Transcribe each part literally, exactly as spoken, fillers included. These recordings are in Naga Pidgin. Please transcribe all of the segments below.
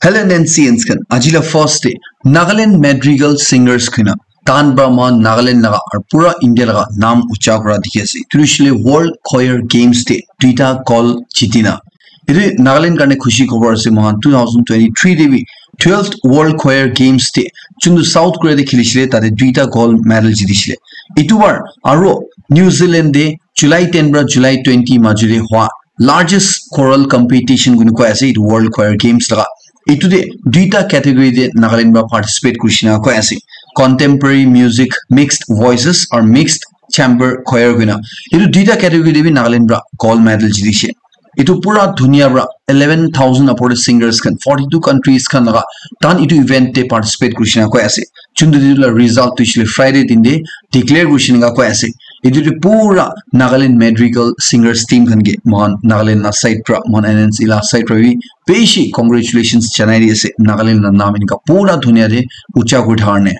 Hello N C Ns khan, aji la first day, Nagaland Madrigal Singers koi na, tan pra mohan Nagaland laga aru pura India laga naam ucha kura dikhi ase. Etu hoishe le World Choir Games te duita gold jiti na. Etu Nagaland karne khushi khobor ase, mohan two thousand twenty-three te bi twelfth World Choir Games te, juntu South Korea te khilishile, tate duita gold medal jitishile. Etu bar aru New Zealand te July ten pra July twenty majo te hua largest choral competition koi na koi ase etu World Choir Games laga. Etu te duita category te Nagaland pra participate kurishe na koi ase, contemporary music, mixed voices or mixed chamber choir koi na. Etu duita category te bi Nagaland pra gold medal jitishe. Etu pura dunia pra eleven thousand upor te singers khan forty-two countries khan laga, tan etu event te participate kurishe na koi ase. Juntu etu la result tu hoishe le Friday din te declare kurishe na koi ase. Etu te pura Nagaland Madrigal Singers team khan ke mohan Nagaland la side pra, mohan N N C la side pra bi bishi congratulations janai di ase. Nagaland la naam enika pura dunia te ucha kuri thakar ne.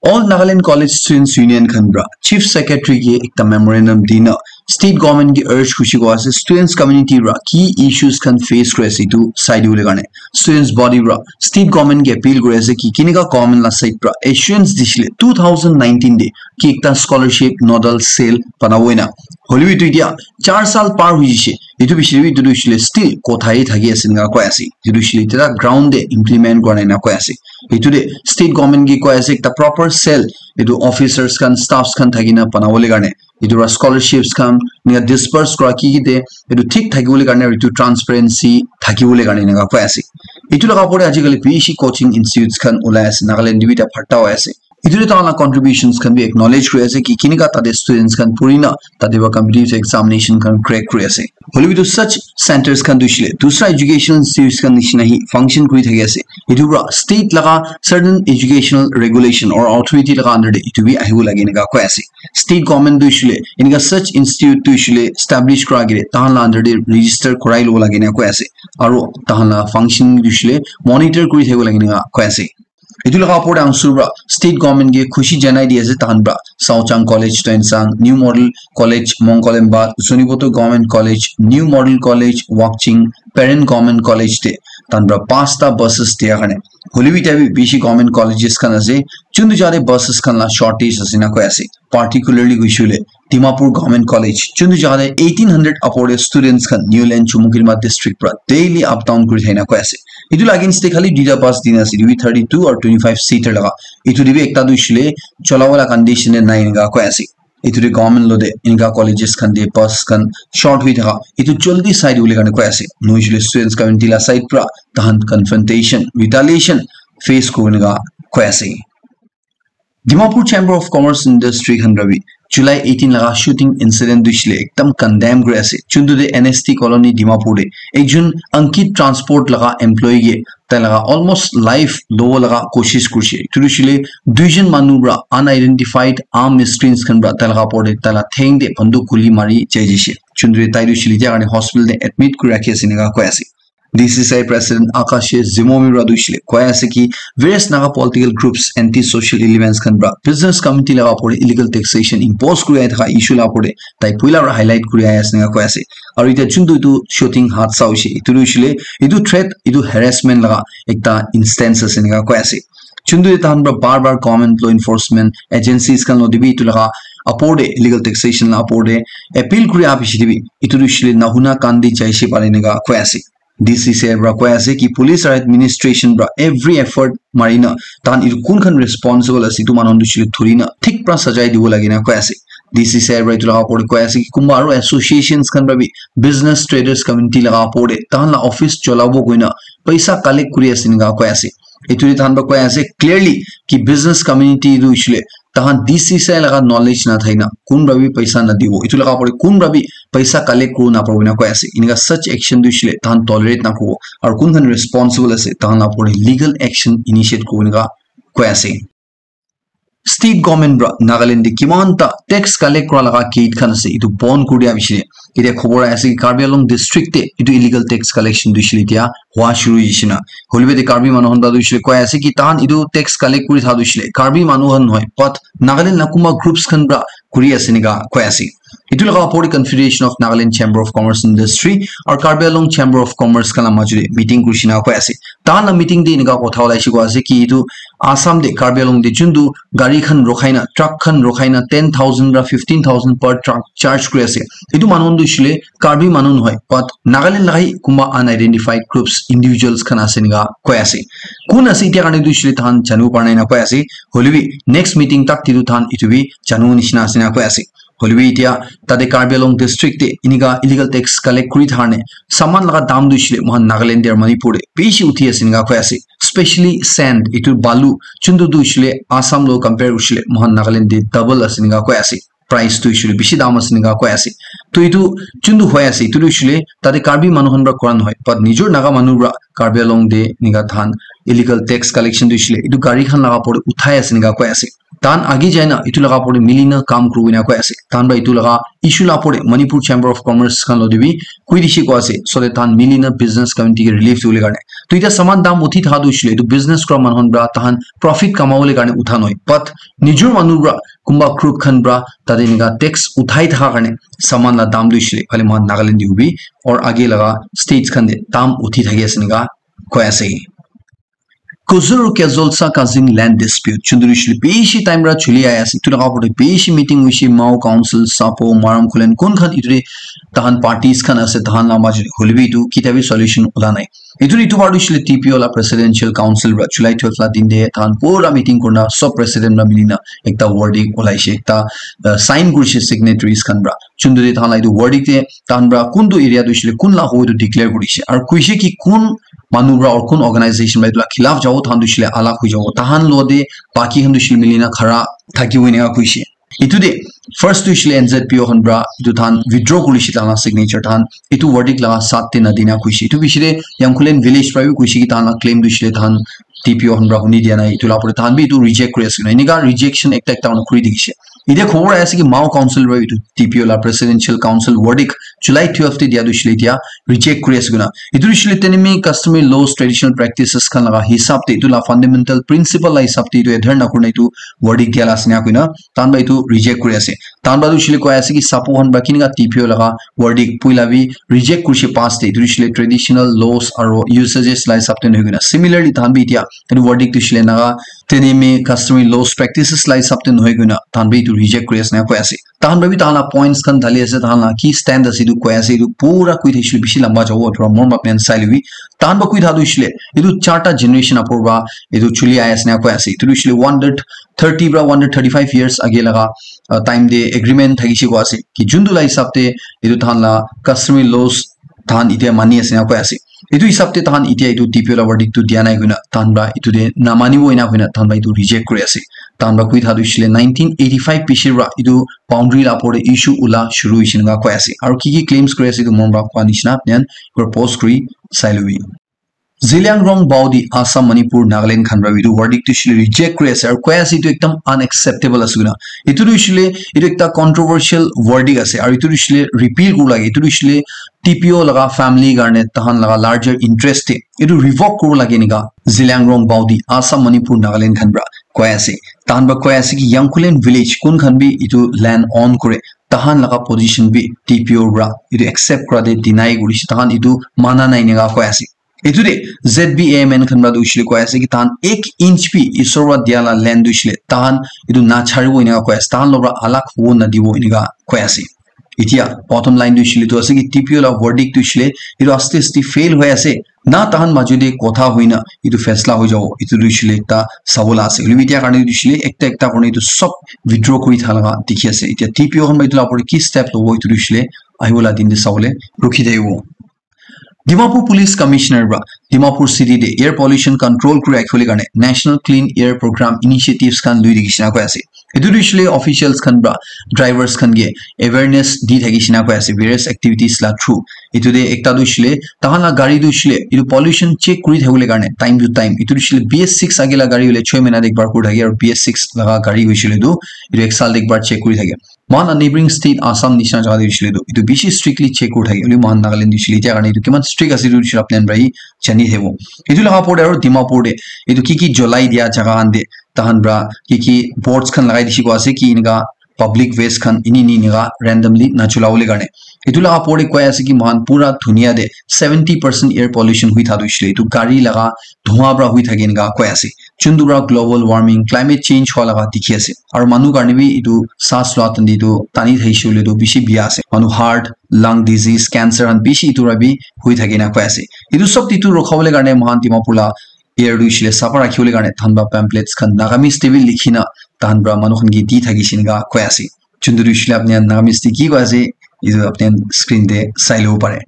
All Nagaland College Students Union khan pra Chief Secretary ke ekta memorandum dina state government ke urge kurishe koi ase, students community pra ki issues khan face kuri ase etu sai dibole karne. Students body pra state government ke appeal kuri ase ki kinika government la side pra assurance dishile two thousand nineteen te ki ekta scholarship nodal cell banabo ena. Hoilebi etu etia char saal par hoi jishe, etu bishoi te bi etu tu hoishe le still kotha he thaki ase enika koi ase. Etu tu hoishe le etia ground te implement kura nai ena koi ase. Etu te state government ke koi ase ekta proper cell, etu officers khan, staffs khan thaki na banabole karne, etu pra scholarships khan enika disperse kura ki ki te etu thik thaki bole karne, etu transparency thaki bole karne enika koi ase. Etu laga opor te aji kali bishi coaching institutes khan ulai ase, Nagaland te bi etia bhorta hoi ase. Etu te tahan la contributions khan bi acknowledge kuri ase ki kinika tate students khan puri na tate pra competitive examination khan crack kuri ase. Hoilebi tu such centers khan tu hoishe le dusra educational institutes khan nishina hi function kuri thaki ase. Etu pra state laga certain educational regulation or authority laga under te etu bi ahibo lage enika koi ase. State government tu hoishe le enika such institute tu hoishe le establish kura agey te tahan la under te register kurai lobo lage enika koi ase. Aru tahan la function tu hoishe le monitor kuri thakibo lage enika koi ase. Etu laga opor te answer pra state government ke khushi janai di ase, tahan pra Saochang College Tuensang, New Model College Mongkolemba, Zunheboto Government College, New Model College Wakching, Peren Government College te tahan pra pasta buses dia karne. Hoilebi etia bi bishi government colleges khan ase, juntu jaga te buses khan la shortage ase ena koi ase. Particularly hoishe le Dimapur Government College, juntu jaga te eighteen hundred upor te students khan Niuland Chumukedima district pra daily up down kuri thakina koi ase. Etu la against te khali duita bus dina ase, etu bi thirty-two or twenty-five seater laga. Etu te bi ekta tu hoishe le chola wala condition te nai enika koi ase. Etu te government lo te enika colleges khan te bus khan short hoi thaka etu jaldi sai dibole karne koi ase. Nohoishe le students community la side pra tahan confrontation, retaliation face kuribole enika koi ase. Dimapur Chamber of Commerce Industry khan pra bi July eighteen laga shooting incident tu hoishe le ekdam condemn kuri ase. Juntu te N S T Colony Dimapur te ekjon Ankit Transport laga employee ke tai laga almost life lobo laga koshish kurishe. Etu tu hoishe le duijon manu pra unidentified armed miscreants khan pra tai laga opor te tai la theng te banduk guli mari jai jaishe. Juntu te tai tu hoishe le etia karne hospital te admit kuri rakhi ase enika koi ase. D C C I President Akash Zimomi pra tu hoishe le koi ase ki various Naga political groups, anti-social elements khan pra business community laga opor te illegal taxation impose kuri ahi thaka issue la opor te tai puila pra highlight kuri ahi ase enika koi ase. Aru etia juntu etu shooting hadsa hoishe, etu tu hoishe le etu threat, etu harassment laga ekta instance ase enika koi ase. Juntu te tahan pra bar bar government law enforcement agencies khan lo te bi etu laga opor te illegal taxation la opor te appeal kuri aha piche te bi etu tu hoishe le nahuna kandi jaise pare enika koi ase. D C C I pra koi ase ki police aru administration pra every effort mari na tahan etu kun khan responsible ase etu manu tu hoishe le dhuri na thik pra sajai dibo lage na koi ase. D C C I pra etu laga opor te koi ase ki kunba aru associations khan pra bi business traders community laga opor te tahan la office cholabo koi na paisa collect kuri ase enika koi ase. Etu te tahan pra koi ase clearly ki business community tu hoishe le tahan D C C I laga knowledge na thai na kun pra bi paisa na dibo. Etu laga opor te kun pra bi paisa collect kuri na pabo enika koi ase. Enika such action tu hoishe le tahan tolerate na kuribo. Aru kun khan responsible ase, tahan la opor te legal action initiate kuribo enika koi ase. state government pra Nagaland te kiman ta tax collect kura laga gate khan ase, etu bon kuri dia bishi de. Etia khobor ahi ase ki Karbi Anglong district te etu illegal tax collection tu shile etia hua shuru hoishe na. Hoilebi etia Karbi manu khan pra tu shile koi ase ki tahan etu tax collect kuri tha tu shile Karbi manu khan nohoi, but Nagaland la kunba groups khan pra kuri ase enika koi ase. Etu laga opor te Confederation of Nagaland Chamber of Commerce and Industry aru Karbi Anglong Chamber of Commerce khan la majot te meeting kurishe na koi ase. Tahan la meeting te enika kotha olaishe koi ase ki etu Assam te Karbi Anglong te juntu gari khan rokhai na, truck khan rokhai na ten thousand ra fifteen thousand per truck charge kuri ase. Etu manu khan tu hoishe le Karbi manu nohoi, but Nagaland laga hi kunba unidentified groups, individuals khan ase enika koi ase. Kun ase etia karne tu hoishe le tahan janibo para nai na koi ase. Hoilebi next meeting tak te tu tahan etu bi janibo nishina ase na koi ase. Hoilebi etia tate Karbi Anglong district te enika illegal tax collect kuri thakar ne saman laga dam tu hoishe le moikhan Nagaland te aru Manipur te bishi uthi ase enika koi ase. Specially sand, etu balu, juntu tu hoishe le Assam lo compare kurishe le moikhan Nagaland te double ase enika koi ase. Price tu hoishe le bishi dam ase enika koi ase. To etu juntu hoi ase, etu tu hoishe le tate Karbi manu khan pra kora nohoi, but nijor Naga manu pra Karbi Anglong te enika tahan illegal tax collection tu hoishe le etu gari khan laga opor te uthai ase enika koi ase. Tahan age jai na etu laga opor te mili na kam kuribo enika koi ase. Tahan pra etu laga issue la opor te Manipur Chamber of Commerce khan lo te bi koi dishe koi ase, so that tahan mili na business community ke relief dibole karne. To etia saman dam uthi tha tu hoishe le etu business kura manu khan pra tahan profit kamabole karne utha nohoi, but nijor manu pra kunba group khan pra tate enika tax uthai thaka karne saman la dam tu hoishe le khali moikhan Nagaland te hobi aru age laga states khan te dam uthi thaki ase enika koi ase. Kuzur Kazolsa Kazing land dispute juntu tu hoishe le bishi time pra chuli ahi ase. Etu laga opor te bishi meeting hoishe, Mao Council, Sapo, Maram Khullen, kun khan etu te tahan parties khan ase, tahan la majot te hoilebi etu ketia bi solution ula nai. Etu, etu bar tu hoishe le T P O la Presidential Council pra July twelve la din te tahan pura meeting kurina sob president pra milina ekta verdict ulaishe, ekta, uh, sign kurishe signatories khan pra. Juntu te tahan la etu verdict te tahan pra kuntu area tu hoishe le kun la hobo etu declare kurishe. Aru kuishe ki kun manu pra aru kun organization pra etu la khilaf jabo tahan tu hoishe le alag hoi jabo. Tahan lo te baki khan tu hoishe le milina khara thakibo enika kuishe. Etu te first tu hoishe le N Z P O khan pra etu tahan withdraw kurishe tahan la signature tahan etu verdict laga saath te nadina kuishe. Etu bishi te Yangkhulen village pra bi kuishe ki tahan la claim tu hoishe le tahan T P O khan pra huni dia nai. Etu la opor te tahan bi etu reject kuri ase. Enika rejection ekta ekta kurina kuri dikhishe. Etia khobor ahi ase ki Mao Council pra etu T P O la Presidential Council verdict July twelve te dia tu hoishe le etia reject kuri ase koina. Etu tu hoishe le tenemi customary laws, traditional practices khan laga hisab te, etu la fundamental principle la hisab te etu adhere na kurina etu verdict dia la ase enika koina tahan pra etu reject kuri ase. Tahan pra tu hoishe le koi ase ki Sapo khan pra kinika T P O laga verdict puila bi reject kurishe past te, etu tu hoishe le traditional laws aru usages la hisab te nohoi koina. Similarly, tahan bi etia etu verdict tu hoishe le naga tenemi customary laws, practices la hisab te nohoi koina tahan bi etu reject kuri ase enika koi ase. Tahan pra bi tahan la points khan dali ase, tahan la ki stand ase etu koi ase, etu pura koi thakishe le bishi lamba jabo, aru mon bhab sai le bi tahan pra koi tha tu hoishe le etu charta generation opor pra etu chuli ahi ase enika koi ase. Etu tu hoishe le one hundred thirty pra one hundred thirty-five years age laga, uh, time te agreement thakishe koi ase ki juntu la hisab te etu tahan la customary laws tahan etia mani ase enika koi ase. Etu hisab te tahan etia etu T P O la verdict tu dia nai koina tahan pra etu te namanibo enika koina tahan pra etu reject kuri ase. Tahan pra koi tha tu hoishe le nineteen eighty-five piche pra etu boundary la opor te issue ula shuru hoishe enika koi ase. Aru ki ki claims kuri ase etu mon pra koa nishina apni khan post kuri sai lobi. Zeliangrong Baudi Assam, Manipur, Nagaland khan pra etu verdict tu hoishe le reject kuri ase aru koi ase etu ekdam unacceptable ase koina. Etu tu hoishe le etu ekta controversial verdict ase aru etu tu hoishe le repeal kuribo lage. Etu tu hoishe le T P O laga family karne tahan laga larger interest te etu revoke kuribo lage enika Zeliangrong Baudi Assam, Manipur, Nagaland khan pra koi ase. Tahan pra koi ase ki Yangkhulen village kun khan bi etu land own kure, tahan laga position bi T P O pra etu accept kura te deny kurishe, tahan etu mana nai enika koi ase. Etu te Z B A M N khan pra tu hoishe le koi ase ki tahan ek inch bi isor pra dia la land tu hoishe le tahan etu nacharibo enika koi ase, tahan lo pra alag hobo nadibo enika koi ase. Etia bottom line tu hoishe le tu ase ki T P O la verdict tu hoishe le etu aste aste fail hoi ase na, tahan majot te kotha hoina etu faisla hoi jabo, etu tu hoishe le ekta sabo la ase. Hoilebi etia karne tu hoishe le ekta ekta kurina etu sob withdraw kuri tha laga dikhi ase. Etia T P O khan pra etu la opor te ki step lobo etu tu hoishe le ahibo la din te sabole rukhi thakibo. Dimapur Police Commissioner pra Dimapur City te air pollution control kuri rakhibole karne National Clean Air Program initiatives khan lui dikhi nishina koi ase. Etu tu hoishe le officials khan pra drivers khan ke awareness di thakishe na koi ase various activities la through. Etu te ekta tu hoishe le tahan la gari tu hoishe le etu pollution check kuri thakibole karne time to time. Etu tu hoishe le B S six age la gari hoile choi mahina te ekbar kuri thake aru B S six laga gari hoishe le tu etu ek saal te ekbar check kuri thake. Mohan la neighboring state Assam nishina jaga te hoishe le tu etu bishi strictly check kuri thake. Hoile mohan Nagaland hoishe le etia karne etu kiman strict ase etu hoishe le apni khan pra hi jani thebo. Etu laga opor te aru Dimapur te etu ki ki jolai dia jaga khan te tahan pra ki ki boards khan lagai dishi koi ase ki enika public waste khan ini ini enika randomly nachulabole karne. Etu laga opor te koi ase ki mohan pura dunia te seventy percent air pollution hui thaka tu hoishe le etu gari laga dhua pra hui thake enika koi ase. Chuntu pra global warming, climate change hua laga dikhi ase. Aru manu karne bi etu saas lua tandi tu tani thaishe hoile tu bishi bia ase. Manu heart, lung disease, cancer khan bishi etu pra bi hui thake na koi ase. Etu sob te etu rukhabole karne mohan Dimapur la air tu hoishe le sapha rakhibole karne tahan pra pamphlets khan Nagamese te bi likhina tahan pra manu khan ke di thakishe enika koi ase. Chuntu tu hoishe le apni khan Nagamese te ki koi ase, etu apni khan screen te sai lobo pare.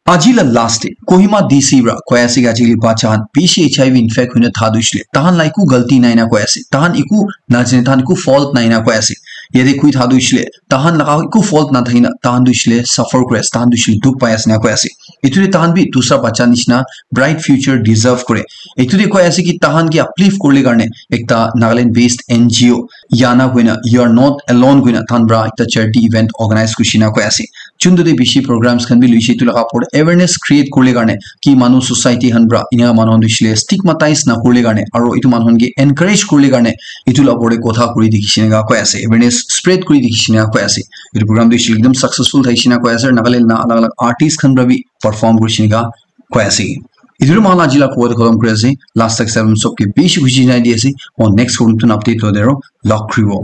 Aji la last te Kohima D C pra koi ase ki ajikali bacha khan bishi H I V infect hoina thaka tu hoishe le tahan la eku galti nai na koi ase. Tahan eku najane, tahan eku fault nai na koi ase. Yate koi thaka tu hoishe le tahan laga eku fault nathaki na tahan tu hoishe le suffer kuri ase, tahan tu hoishe le dukh pai ase na koi ase. Etu te tahan bi dusra bacha nishina bright future deserve kore. Etu te koi ase ki tahan ke uplift kuribole karne ekta Nagaland based N G O Yana koina, You Are Not Alone koina tahan pra ekta charity event organize kurishe na koi ase. Chuntu te bishi programs khan bi luishe, etu laga opor te awareness create kuribole karne ki manu society khan pra enika manu khan tu hoishe le stigmatize na kuribole karne aru etu manu khan ke encourage kuribole karne etu la opor te kotha kuri dikhishe enika koi ase, awareness spread kuri dikhishe enika koi ase. Etu program tu hoishe le ekdum successful thaishe enika koi ase. Nagaland la alag alag artist khan pra bi perform kurishe enika koi ase. Etu tu mohan aji la khobor te khotom kuri ase. Last tak sabam sob ke bishi khushi janai di ase. Aru next khobor notun update lo de aru log kuribo.